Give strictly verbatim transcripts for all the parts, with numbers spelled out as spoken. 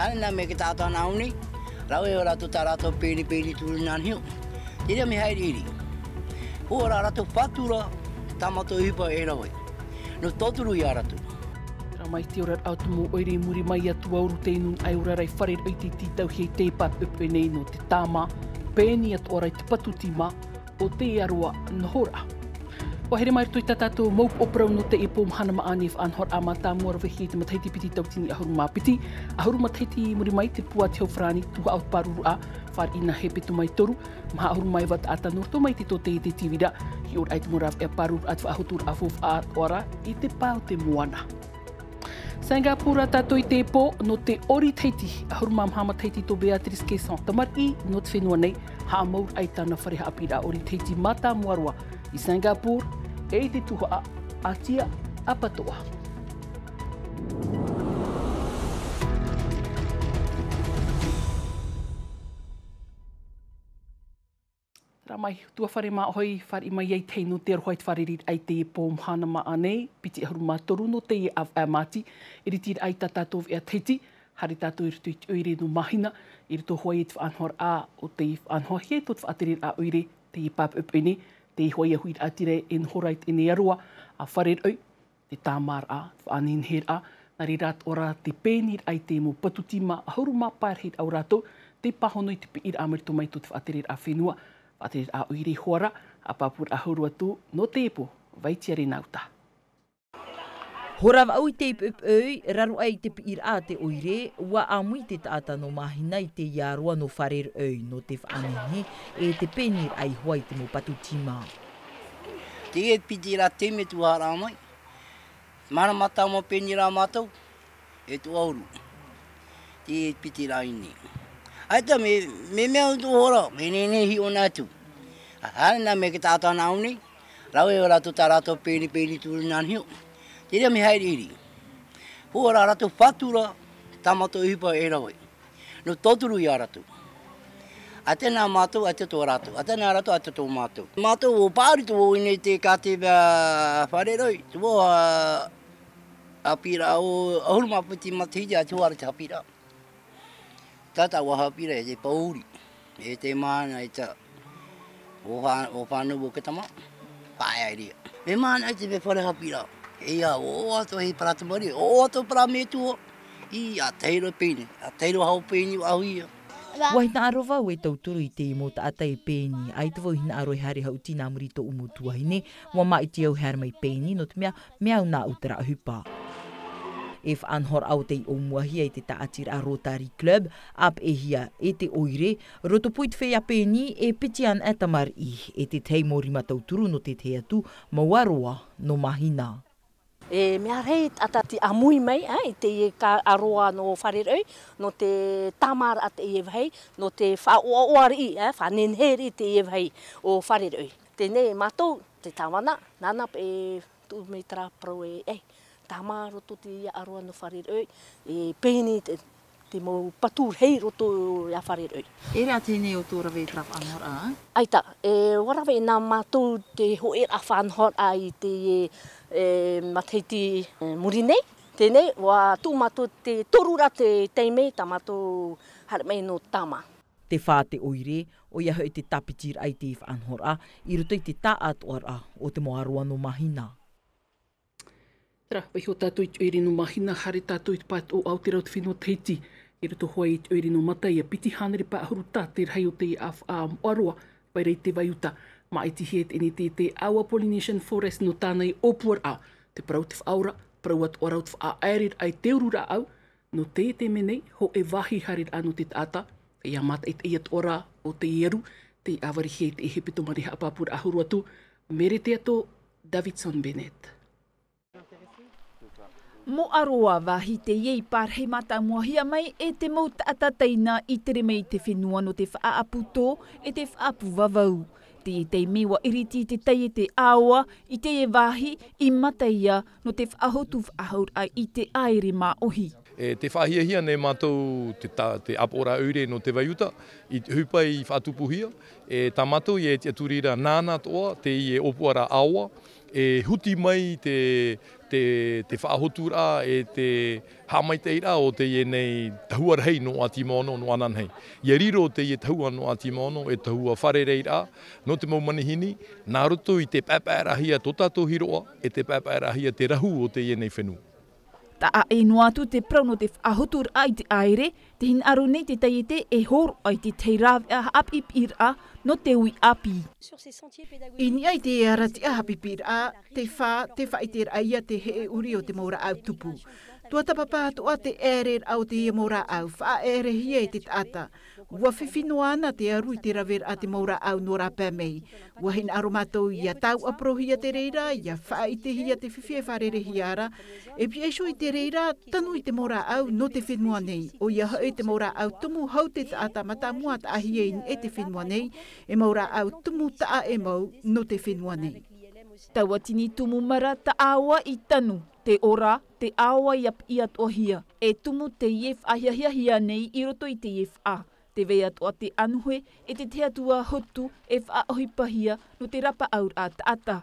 Ana me ke taʻata nā ʻō nei, rave ʻo rātou tā rātou pēni, pēni tūruna niho. Te reira mea haere ʻiri. Hua rā rātou fatura, tā mātou ʻohipa e rave. Nō tauturu ia rātou. Rā mai te oraraʻa o te mau ʻoire i muri mai a Tuaoru tei nunaʻa e ora ra i Fare Roʻi i te tītauhia i te pāpeʻepeʻe nei nō te tāmā, pēni atoʻa ra i te patu tīmā, o te aroā nohoraʻa. ʻUa haere mai roto i tā tātou mau upoʻo parau nō teie pō mahana māʻa nei, faʻanahoraʻa mātāmua ravehia i te matahiti piti tauatini ʻahuru mā piti, ʻahuru matahiti i muri mai te pū a te hau farāni, tuhaʻa o te pārururaʻa, fāriʻi nā hepetoma e toru, maha ʻahuru mā iva taʻata nō roto mai i te tōtaiete tīvira, hiʻoraʻa i te mau rāveʻa pārururaʻa, te faʻahoturaʻa faufaʻa atoʻa ra i te pae o te moana. Singapore tātou i teie pō, nō te ʻori Tahiti, ʻahuru mā maha matahiti tō Beatrice Queisson, tamariʻi nō te fenua nei, haʻamauraʻa i tāna fare haʻapiʻiraʻa ʻori Tahiti mātāmua roa i Singapore, e i te tuhaʻa a Tia Apatoʻa. Rā mai, tuafare māʻohi, fāriʻi mai ai te hei nō te aroha i te fārereiraʻa i teie pō mahana māʻa nei, piti ʻahuru mā toru nō teie ʻāvaʻe Māti, e ritiraʻa i tā tātou veʻa Tahiti, haere tātou i roto i te ʻoire nō Māhina, i roto hoʻi i te faʻanahoraʻa o tei faʻanahohia tō te faʻatereraʻa ʻoire, teie pāpeʻepeʻe nei, teie hoʻi huiraʻatira e noho ra i teie nei aroā, a Fare Roʻi, te tāmāraʻa, faʻaneheneheraʻa, nā reira atoʻa rā te pēniraʻa i te mau patu tīmā, ʻahuru mā pae rahi rā o rātou, tei pāhono i te piʻiraʻa mai roto mai tō te faʻatereraʻa fenua, faʻatereraʻa ʻoire hoʻi ra, haʻapāpūraʻa hau roa atu, nō teie pō, vai tiare nā uta. Hora vaʻu i te ipuipuʻoi, raro aʻe i te piʻiraʻa a te ʻoire, ʻua ʻāmui te taʻata nō Māhina i teie aroā nō Fare Roʻi, nō te faʻanehenehe, e te pēniraʻa hoʻi i te mau patu tīmā. Teie piti rā te mea tuahara mai. Mahana mātāmua pēni rā mātou, e tuaoru. Te piti rā i nei. ʻAita me, me mea utu hora, me nei nei hiʻo nā atu. Haere nā me ke taʻata nā ʻō nei, rave ʻo rātou tā rātou pēni, pēni tūruna niho. Te reira mea haere ʻiri. Hua rā rātou fatura, tā mātou ʻohipa e rave. Nō tauturu ia rātou. ʻAita nā mātou, ʻaita tō rātou. ʻAita nā rātou, ʻaita tō mātou. Mātou ʻo paʻari tō vau i nei te kāti mea Fare Roʻi. Tō vau a, haʻapiʻiraʻa ʻo, ʻahuru mā piti matahiti a te hua ra te haʻapiʻiraʻa. Tātou ʻua haʻapiʻiraʻa e te pōuri. E te mahana i tā. ʻO fā-, ʻo fānau ʻo ke tama. Paʻe ai ria. Me mahana i te me fare haʻapiʻiraʻa. E ia, ʻo ʻoaʻoa atu hei parau tamariʻi, ʻo ʻoaʻoa atu parau metua. I, ʻa tahi roa pēni, ʻa tahi roa hau pēni, ʻua hui ia. ʻUa hinaʻaro vau e tauturu i te mau taʻata e pēni. ʻAita vau hinaʻaro e haere haʻuti nā muri i tōʻu mau tuahine, ʻua māʻiti au e haere mai pēni, nō te mea, mea au nāʻu terā ʻohipa. E faʻanahoraʻa o tei ʻōmuahia e te tāʻatiraʻa Rotary Club, ʻāpeʻehia e te ʻoire, rotopū i te feiā pēni, e piti anaʻe tamariʻi, e te tahi mau rima tauturu nō te tahi atu mau aroā nō Māhina. E mea rahi taʻata tei ʻāmui mai, ā, i teie aroā nō Fare Roʻi, nō te tāmāraʻa teie vāhi, nō te faʻaʻoaʻoa riʻi, ā, faʻanehenehe riʻi teie vāhi o Fare Roʻi. Teie mātou, te tāvana, nāna paʻi e tuʻu mai terā parau e, e, tāmā roto teie aroā nō Fare Roʻi, e pēni te, te mau patu rahi roto ia Fare Roʻi. E rā teie nei o tō rave i terā faʻanahoraʻa, ā? ʻAita, e, ʻua rave nā mātou te hōʻē faʻanahoraʻa i teie, e, matahiti, e, muri nei. Teie nei, ʻua tuʻu mātou te toru rā te taime tā mātou haere mai nō tāmā. Te fā te ʻoire, ʻoia hoʻi te tāpitiraʻa i te faʻanahoraʻa, i roto i te taʻatoʻaraʻa o te mau aroā nō Māhina. Terā, vaiiho tātou i te ʻoire nō Māhina, haere tātou i te pae ʻōʻa o te rā o te fenua Tahiti. I roto hoʻi i te ʻoire nō Mataia, piti hānere pae ʻahuru tā te rahi o te ʻāfaʻa aroā, vai ra i te vai uta. Māʻitihia e teie nei te, te Awa Polynesian Forest nō tāna e ʻōpuaraʻa. Te parau te faʻaora, parau atoʻa ra o te faʻaʻaereraʻa i te uru rāʻau, nō te, te mea nei, hōʻē vāhi haereraʻa nō te taʻata, e ia mātaʻitaʻi atoʻa ra o te aru, tei ʻāvarihia i te hepetoma nei haʻapāpūraʻa hau roa atu, Mere Teato, Davidson Bennett. Mau aroā vāhi teie i pārahi mātāmuahia mai e te mau taʻata taina i tere mai i te fenua nō te faʻaʻapu tō e te faʻaʻapu vavau. Teie taime ʻua iriti te taiete ʻāoa i teie vāhi i Mataia nō te faʻahotu faʻahouraʻa i te ʻāere māʻohi. E tē faʻahiahia nei mātou te ta-, te ʻāpoʻoraʻa ʻoire nō te vai uta, i te ʻohipa i faʻatupuhia, e tā mātou ia e tiʻaturi ra nāna atoʻa teie ʻōpuaraʻa ʻāoa, e huti mai te, E te faʻahoturaʻa e te haʻamaitaʻiraʻa o teie nei tahua rahi nō Atimaono, nō ananahi. Ia riro teie tahua nō Atimaono e tahua fārereiraʻa nō te mau manihini, nā roto i te paepaeraʻahia tō tātou hiroʻa, e te paepaeraʻahia te rahu o teie nei fenua. Taʻa ʻē noa atu te parau nō te faʻahoturaʻa i te ʻaere, te hinaʻaro nei te taiete e hōroʻa i te tahi rāveʻa haʻapiʻipiʻiraʻa nō te uʻi ʻāpī. I niʻa i te arataʻi haʻapiʻipiʻiraʻa, te fā, te faʻaʻiteraʻa ia te heʻe ʻuri o te mau rāʻau tupu. Tuatāpapa atoʻa te ʻaereraʻa o teie mau rāʻau, faʻaʻaerehia e te taʻata. ʻUa fifi noa ana te aru i te raveraʻa te mau rāʻau nō rāpae mai. ʻUa hinaʻaro mātou ʻia tāuʻaparauhia te reira, ʻia faʻaʻitehia te fifi e fārerehia ra. E pihaʻi iho i te reira, tanu i te mau rāʻau nō te fenua nei. ʻOia hoʻi te mau rāʻau tumu hau te taʻata mātāmua taʻahia i niʻa i te fenua nei, e mau rāʻau tumu taʻa ʻē mau nō te fenua nei. Tauatini tumu mara taʻaoa i tanu, te ora, te ʻaoa ʻia piʻi atoʻahia, e tumu teie faʻahiahiahia nei i roto i teie faʻa. Te vai atoʻa te ʻanuhe, e te tahi atu ā hotu, e faʻaʻohipahia nō te rapaʻauraʻa taʻata.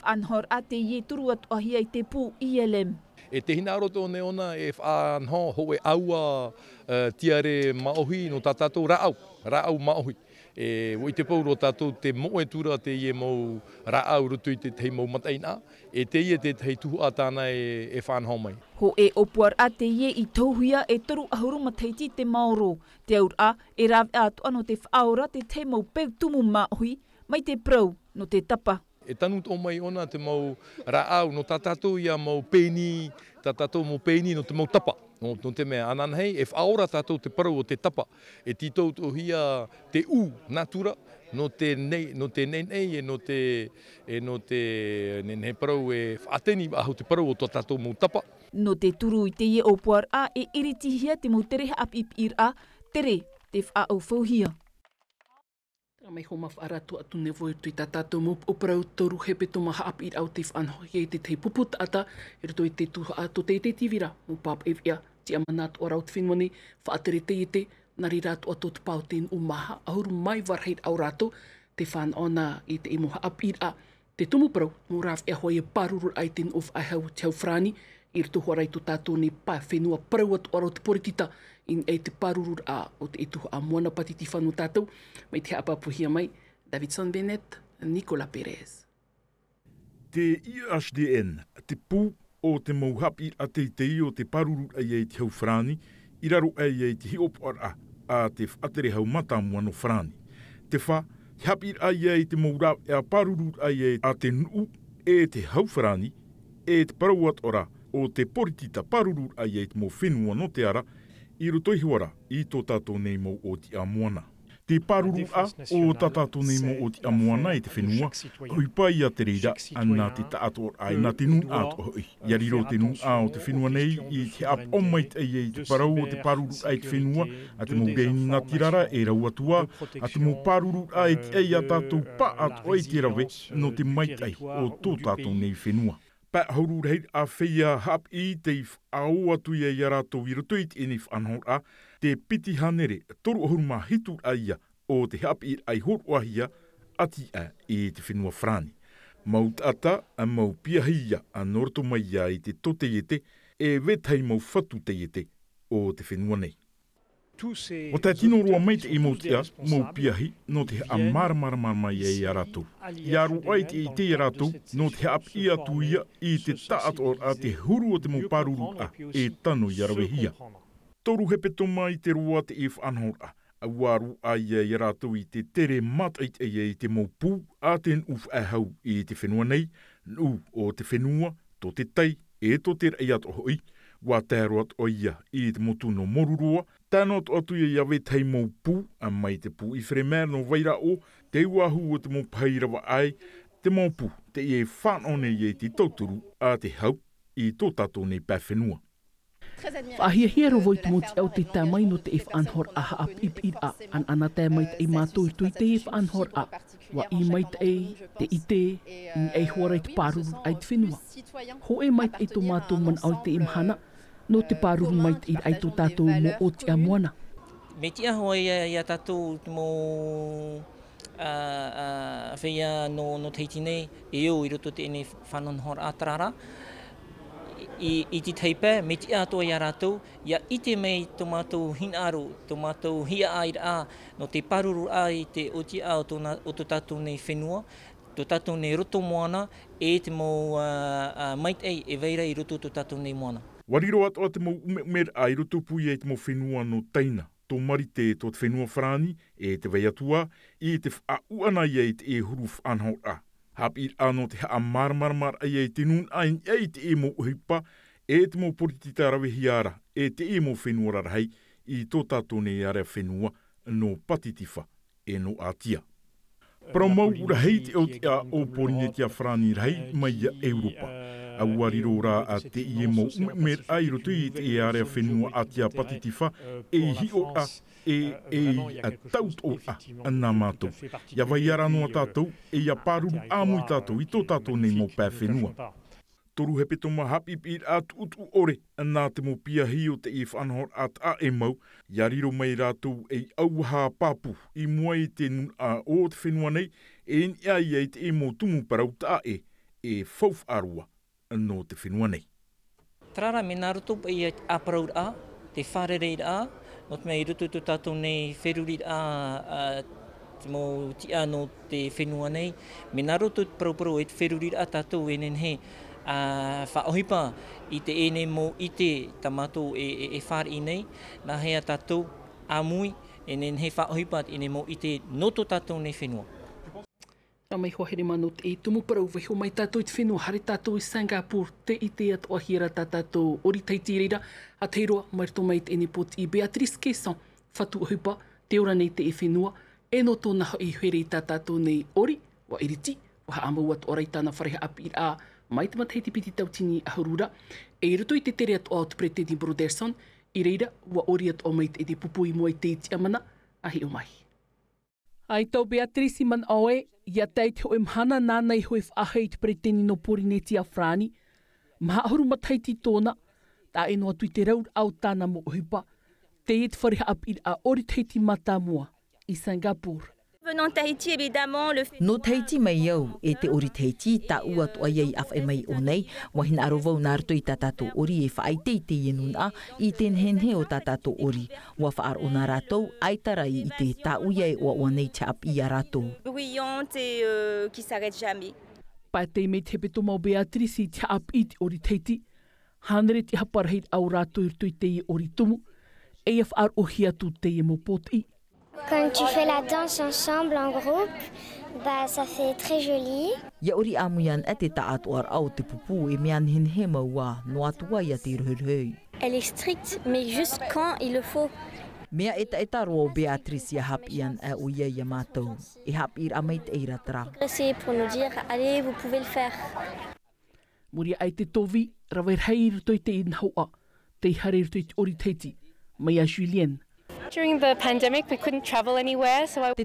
Faʻanahoraʻa teie e turu atoʻahia i te pū I L M. E te hinaʻaro tō Neona e faʻanaho hōʻē ʻaua, e, tiare māʻohi nō tā tātou rāʻau, rāʻau māʻohi. E, ʻua ʻite paʻi roa tātou te moʻe atu ra teie mau rāʻau i roto i te tahi mau mataʻeinaʻa, e teie te tahi tuhaʻa tāna e, e faʻanaho mai. Hōʻē ʻōpuaraʻa teie i tohuhia e toru ʻahuru matahiti te maoro, te auraʻa, e rāveʻa atoʻa nō te faʻaora te tahi mau peu tumu māʻohi, mai te parau nō te tapa. E tanu atoʻa mai ʻōna te mau rāʻau nō tā tātou ia mau pēni, tā tātou mau pēni nō te mau tapa. Nō, nō te mea ananahi, e faʻaora tātou te parau o te tapa. E tītau atoʻahia te ʻū natura, nō te nei, nō te nehenehe, e nō te, e nō te nehenehe parau e faʻateni faʻahou te parau o tō tātou mau tapa. Nō te turu i teie ʻōpuaraʻa e iritihia te mau tere haʻapiʻipiʻiraʻa, tere te faʻaʻaufauhia. Tara mai hōmā faʻarātou atu nei vau i roto i tā tātou mau ʻōpuaraʻa toru hepetoma haʻapiʻiraʻa o tei faʻanahohia i te tahi pupu taʻata, i roto i te tuhaʻa tō te, te tīvira, mau pāpaʻi veʻa, tiʻamana atoʻa ra o te fenua nei, faʻatere taiete, nā reira atoʻa tō te pā o te nuʻu maha, ʻahuru mā iva rahi rā o rātou, tē fānaʻo na i te mau haʻapiʻiraʻa, te tumu parau, mau rāveʻa hoʻi e pārururaʻa i te nuʻu faʻaʻehaʻeha o te hau farāni, i roto hoʻi ra i tō tātou nei pae fenua parau atoʻa ra o te poritita, i niʻa i te pārururaʻa o te tuhaʻa moana pātitifa nō tātou, mai te haʻapāpūhia mai, Davidson Bennett, Nicolas Perez. Te I H D N, te pū o te mau haʻapiʻiraʻa teitei o te pārururaʻa ia i te hau farāni, i raro aʻe ia i te hiʻopoʻaraʻa a te faʻatere hau mātāmua nō Farāni. Te fā, te haʻapiʻiraʻa ia i te mau rāveʻa pārururaʻa ia a te nuʻu e te hau farāni, e te parau atoʻa ra o te poritita pārururaʻa ia i te mau fenua nō te ara, i roto iho ā ra i tō tātou nei mau ʻōtiʻa moana. Te pārururaʻa o tā tātou nei mau ʻōtiʻa moana e te fenua, ʻohipa ia te reira, nā te taʻatoʻaraʻa, nā te nūnaʻa atoʻa hoʻi. ʻIa riro te nūnaʻa o te fenua nei i te haʻapaʻo maitaʻi i te parau o te pārururaʻa i te fenua, a te mau rēni natirara e rau atu ā, a te mau pārururaʻa e tiʻa ia tātou paʻatoʻa i te rave nō te maitaʻi o tō tātou nei fenua. Pae ʻahuru rahiraʻa feiā haʻapiʻi tei faʻaō atu ia ia rātou i roto i teie nei faʻanahoraʻa, te piti hānere toru ʻahuru mā hitu raʻa ia o te haʻapiʻiraʻa i hōroʻahia, ʻati aʻe i te fenua Farāni. Mau taʻata, mau piahi ia, nō roto mai ia i te tōtaiete, e vetahi mau fatu taiete o te fenua nei. ʻUa tae tino roa mai teie mau tiʻa, mau piahi, nō te haʻamāramarama mai ia rātou. ʻIa roaʻa i te ʻite ia rātou, nō te haʻapiʻi atu ia i te taʻatoʻaraʻa te huru o te mau pārururaʻa, e tano ʻia ravehia. Toru hepetoma i te roa teie faʻanahoraʻa, ʻua roaʻa ia ia rātou i te tere mātaʻitaʻi i te mau pū a te nuʻu faʻehau i te fenua nei, nuʻu o te fenua, tō te tai, e tō te raʻi atoʻa hoʻi, ʻua tae roa atoʻa ia i te motu nō Moruroa, tae noa atu ia ia vetahi mau pū, mai te pū Ifremer nō Vairaʻo, te uāhu o te mau pahi rava ʻae, te mau pū, teie e fānaʻo nei ia i te tauturu a te hau i tō tātou nei pae fenua. Faʻahiahia roa vau i te mau tiʻa o tei tae mai nō teie faʻanahoraʻa haʻapiʻipiʻiraʻa, ʻanaʻana tae maitaʻi mātou i roto i teie faʻanahoraʻa. ʻUa ʻī maitaʻi te ʻite, i niʻa iho ā ra i te pārururaʻa i te fenua. Hōʻē maitaʻi tō mātou manaʻo i teie mahana, nō te pāruru maitaʻiraʻa i tō tātou mau ʻōtiʻa moana. Mea tiʻa hoʻi ia, ia tātou te mau, ā, ā, feiā nō, nō Tahiti nei, e ō i roto i teie faʻanahoraʻa, terā rā, I te tahi pae, mea tiʻa atoʻa ia rātou ia ʻite mai tō mātou hinaʻaro, tō mātou hiaʻairaʻa nō te pāruruaʻa i te ʻōtiʻa o tō tātou nei fenua, tō tātou nei roto moana, e te mau maitaʻi e vai ra i roto i tō tātou nei moana. Ua riro atoʻa te mau ʻumeʻumeraʻa i roto pū ia i te mau fenua nō taina, tō marite tō te fenua farāni, e te vai atu ā i te faʻaʻuʻana ia i te ʻehuru faʻanahoraʻa. Haʻapiʻiraʻa nō te haʻamāramaramaraʻa ia i te nūnaʻa i niʻa i te mau ʻohipa e te mau poritita ravehia ra e te mau fenua rarahi i tō tātou nei area fenua nō patitifā e nō ʻātia. Parau mau rahi te ʻōtiʻa o pōrīnetia farāni rahi mai ia ʻeuropa. Ua riro rā a te mau ʻumeʻumeraʻa i roto i te area fenua ʻātia patitifā e i hiʻoraʻa e e i tautoʻoraʻa nā mātou. Ia vai ara noa tātou e ia pāruru ʻāmui tātou i tō tātou nei mau pae fenua. Toru hepetoma haʻapiʻiraʻa tuʻutuʻu ʻore nā te mau piahi o te faʻanahoraʻa taʻa e mau ia riro mai rātou ei ʻauaha pāpū i mua i te nūnaʻa o te fenua nei e niʻa ia i te mau tumu parau taʻa e e faufaʻa roa nō te fenua nei. Tarara me nā roto paʻi ia te ʻāparauraʻa, te fārereiraʻa nō te mea i roto i tō tātou nei feruriraʻa te mau tiʻa nō te fenua nei. Me nā roto i te paraparau e te feruriraʻa tātou e nehenehe a faʻaʻohipa i te ʻenei mau ʻite tā mātou e fāriʻi nei. Nā hea tātou ʻāmui e nehenehe faʻaʻohipa i te ʻenei mau ʻite nō tō tātou nei fenua. Rā mai hoa here mā nō te tumu parau vaiho mai tātou i te fenua haere tātou i singapore te ʻite atoʻa hia rā tā tātou ʻori tahiti i reira. A te hiroa mai roto mai i te ʻenei pōtiʻi beatrice caisson fatu ʻohipa te ora nei te fenua e nō tōna hoʻi here i tā tātou nei ʻori ua iriti ua haʻamau atu ʻoraʻa i tāna fare haʻapiʻiraʻa mai te matahiti piti tautini ʻahuru ra. E i roto i te tere atoʻa o te peretiteni brotherson i reira ua ʻori atoʻa mai te ʻenei pupu i mua i te tiʻamana a hiʻo mai. Ai tau beatrice i manaʻo ē ia tae i te hoʻe mahana nāna i hoʻe faʻaʻite i te peretiteni nō pōrīnetia farāni. Maha ʻahuru matahiti tōna taʻa ʻē noa atu i te rauraʻa o tāna mau ʻohipa. Teie te fare haʻapiʻiraʻa ʻori tahiti mātāmua i singapore. Nō tahiti mai au e te ʻori tahiti tāʻu atoʻa ia i ʻāfaʻi mai i ʻō nei. Ua hinaʻaro vau nā roto i tā tātou ʻori e faʻaʻite i teie nūnaʻa i te nehenehe o tā tātou ʻori. Ua faʻaroʻo nā rātou ʻaita rā i ʻite tāʻu ia e ʻoaʻoa nei te haʻapiʻi iā rātou. Pae tei mai te hepetoma o beatrice i te haʻapiʻi i te ʻori tahiti. Hānere te hapa rahi raʻa o rātou i roto i teie ʻori tumu e ia faʻaroʻohia atu teie mau pōtiʻi. Quand tu fais la danse ensemble en groupe, bah ça fait très joli. Ia ʻori ʻāmui ana te taʻatoʻaraʻa o te pupu e mea nehenehe mau ā noa atu ā ia te roherohe. Elle est stricte mais juste quand il le faut. Mea ʻetaʻeta roa o beatrice ia haʻapiʻi ana ʻoia iā mātou. E haʻapiʻiraʻa mai te ʻeira tarā. Pour nous dire allez vous pouvez le faire. Muri aʻe i te tōvī rave rahi i roto i te nahoʻa tei haere i roto i te ʻori tahiti mai iā julienne. Te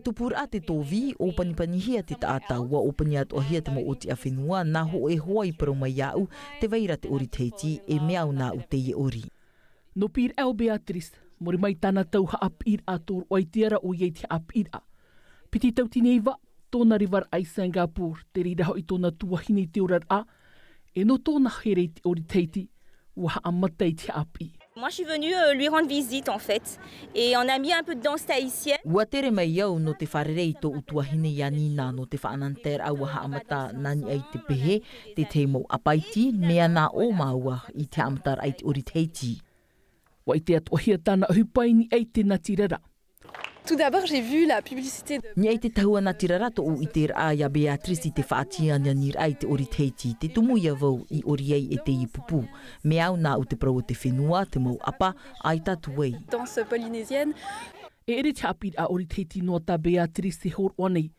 tupuraʻa te tōvī ʻōpanipanihia te taʻata ua ʻōpani atoʻahia te mau ʻōtiʻa fenua nā hoʻe hoa i parau mai iāʻu te vai ra te ʻori tahiti e mea au nāʻu teie ʻori. Nō pīraʻa o beatrice muri mai tāna tau haʻapiʻiraʻa tōroʻa i te ara ʻoia i te haʻapiʻiraʻa piti tautini iva tōna revaraʻa i singapore te reira hoʻi tōna tuahine i te oraraʻa. E nō tōna here i te ʻori tahiti ua haʻamata i te haʻapiʻi. Moi je suis venue lui rendre visite en fait et on a mis un peu de danse tahitienne. Ua tere mai au nō te fārerei i tōʻu tuahine iā nina nō te faʻanahoraʻa ua haʻamata nā niʻa i te pehe tētahi mau ʻapa iti mea nā ʻō māua i te haʻamataraʻa i te ʻori tahiti. Ua ʻite atoʻahia tāna ʻohipa i niʻa i te natirara. Tout d'abord j'ai vu la publicité de. Niʻa i te tahua natirara tōʻu ʻiteraʻa iā beatrice i te faʻatianianiraʻa i te ʻori tahiti te tumu ia vau i ʻori ai e teie pupu. Mea au nāʻu te parau o te fenua te mau ʻapa ʻaita atu ai. Danse polynésienne. E ʻere te haʻapiʻiraʻa ʻori tahiti noa tā beatrice e hōroʻa nei.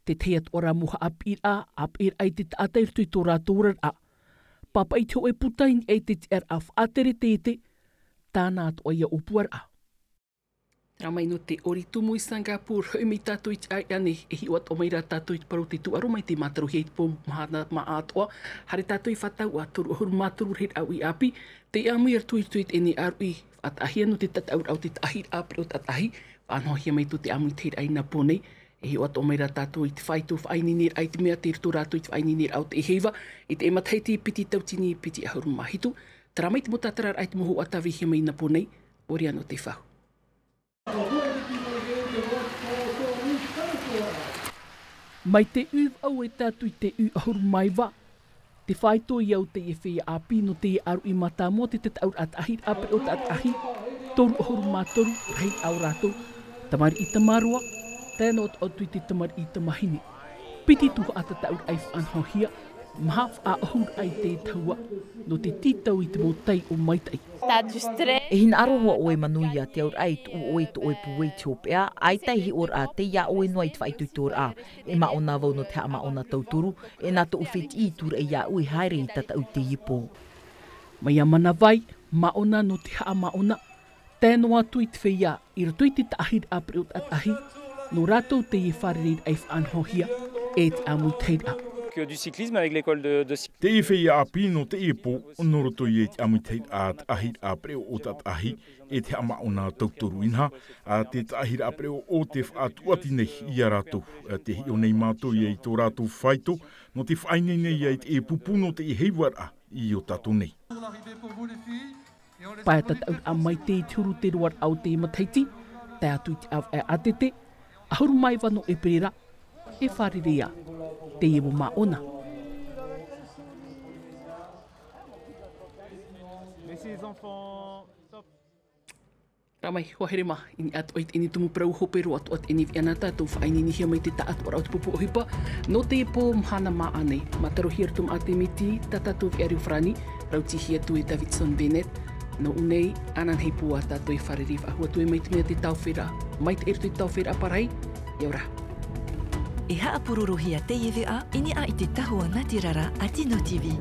Tētahi atoʻa rā mau haʻapiʻiraʻa ʻāpeʻeraʻa i te taʻata i roto i tō rātou oraraʻa. Pāpaʻi te hoʻe puta i niʻa i te tiʻaraʻa faʻatere tētē. Tāna atoʻa ia ʻōpuaraʻa. Rā mai nō te ʻori tumu i singapore hoʻi mai tātou i te ʻāiʻa nei e hiʻo atoʻa mai rā tātou i te parau te tūʻaro mai te mātaruhia i te pō mahana maʻa atoʻa. Haere tātou i fātau ʻa toru ʻahuru mā toru reheraʻa ʻāpī tei ʻāmui i roto i te ʻenei ʻāruʻi faʻataʻahia nō te tataʻuraʻa o te taʻahiraʻa pereʻo taʻatahi. Faʻanahohia mai tō te ʻāmui tahiraʻa i nā pō nei. E hiʻo atoʻa mai rā tātou i te faʻaitoito faʻaineineraʻa i te mea tei roto rātou i te faʻaineineraʻa o te heiva i te matahiti piti tautini piti ʻahuru mā hitu. Tara mai te mau tātararaʻa i te mau hoʻa tāvihia mai i nā pō nei, ʻo Riano Tefau. Mai te ʻū vaʻu e tae atu i te ʻū ʻahuru mā iva, te faito ia o teie feiā ʻāpī nō teie ʻāruʻi mātāmua te tataʻuraʻa taʻahiraʻa pereʻoʻo taʻataʻahi, toru ʻahuru mā toru rahi ʻo rātou, tamariʻi tamaroa, tae noa atu i te tamariʻi tamāhine. Piti tuhaʻa tataʻuraʻa i faʻanahohia, maha faʻaʻohuraʻa i te tahua, nō te tītau i te mau tai ʻōmaitaʻi. E hinaʻaro hoʻi ʻoe manuia te auraʻa i tuʻu ʻoe i tō ʻoe pūai i te hopeʻa, ʻaita e hiʻoraʻa tei iā ʻoe noa i te faʻaitoitoraʻa. E māʻona vau nō te haʻamāʻona tauturu, e nā tōʻu fētiʻi i tūraʻi iāʻu e haere i tataʻu i teie pō. Mai iā Manavai, māʻona nō te haʻamāʻona, tae noa atu i te feiā i roto i te taʻahiraʻa pereʻoʻo taʻataʻahi, nō rātou teie fārereiraʻa i faʻanahohia e te ʻāmuitahiraʻa. Que du cyclisme avec l'école de, de cyclisme. Teie feiā ʻāpī nō teie pō, nō roto ia i te ʻāmuitahiraʻa taʻahiraʻa pereʻoʻo taʻataʻahi, e te haʻamāʻona tauturu inaha, ā, te taʻahiraʻa pereʻoʻo te faʻatūʻati nei iā rātou, ā, tē hiʻo nei mātou ia i tō rātou faito, nō te faʻaineine ia i te pupu nō te heivaraʻa i ō tātou nei. Pae tataʻuraʻa mai te i te huru te roaraʻa o te matahiti, tae atu i te ʻāvaʻe ʻātete, ʻahuru mā iva nō ʻēperēra, e fārereiraʻa, teie mau māʻona. Rā mai, hoa here mā, i niʻa atoʻa i teie nei tumu parau hope roa atoʻa teie nei veʻa nā tātou faʻaineinehia mai te taʻatoʻaraʻa o te pupu ʻohipa. Nō teie pō mahana māʻa nei, mātarohia roto maʻa te miti, tā tātou veʻa reo farāni, rautihia atu e Davidson Bennett. Nō ʻō nei, ananahi pū ā tātou e fārerei faʻahou atu mai te mea te taoferā, mai te roto i te taoferā parahi, ʻia ora. E haʻapurorohia teie veʻa, i niʻa i te tahua nātirara a Tino TV.